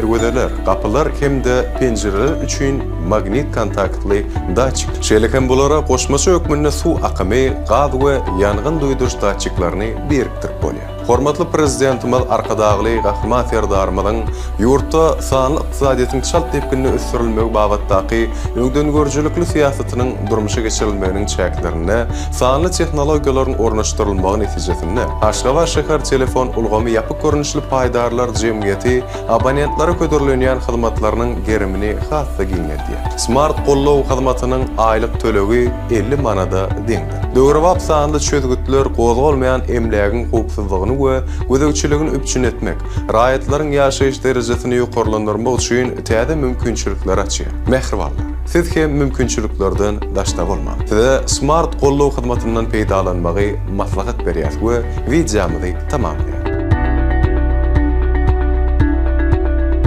Derwezeler, gapylar hem-de penjireler üçin magnit kontaktly datçik. Şeýle hem bulara goşmaça hökmünde suw akymy, gaz we ýangyn duýduryş datçiklerini birikdirip bolýar. Hormatly Prezidentimiz Arkadagly Gahryman Serdarymyzyň ýurtda sanly ykdysadyýetiň çalt depginde ösdürilmegi babatdaky öňdengörüjilikli syýasatynyň durmuşa geçirilmeginiň çäklerinde sanly tehnologiýalaryň ornaşdyrylmagy netijesinde Aşgabat şäher telefon ulgamy ýapyk görnüşli paýdarlar jemgyýeti abonentlere hödürlenýän hyzmatlarynyň gerimini has-da giňeldýär. Smart goldaw hyzmatynyň aýlyk tölegi 50 manada deňdir. Döwrebap sanly çözgütler gozgalmaýan emlägiň howpsuzlygyny we gözegçiligini üpjün etmek, raýatlaryň ýaşaýyş derejesini ýokarlandyrmak üçin täze mümkinçilikleri açýar. Mähribanlar, siz hem mümkinçiliklerden daşda bolmaň. Size Smart goldaw hyzmatyndan peýdalanmagy maslahat berýäris we wideomyzy tamamlaýarys.